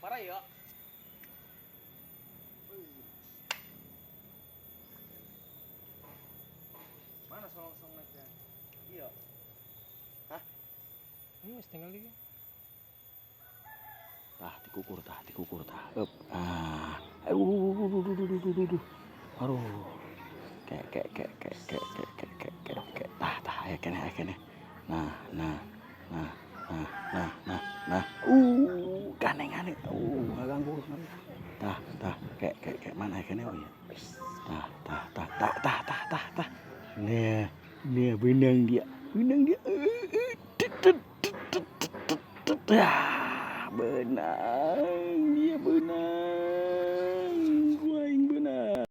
Paraya. Mana solongsong netnya? Iya. Hah? Ini tinggal lagi. Tah dikukur, tah dikukur, tah. Up. Ah. Aduh, duh, duh, duh, duh, duh, duh. Aduh. Kek kek kek kek kek kek kek kek kek kek. Tah tah aya keneh, aya keneh. Nah, nah, nah, nah, nah, nah, nah. Ganeng ganeng. Ngaganggu. Tah, tah, kek kek kek mana aya keneh, oh iya. Tah, tah, tah, tah, tah, tah, tah, tah. Nah, nah benang dia. Benang dia. Ah, benang dia, benang. Gua aing benang.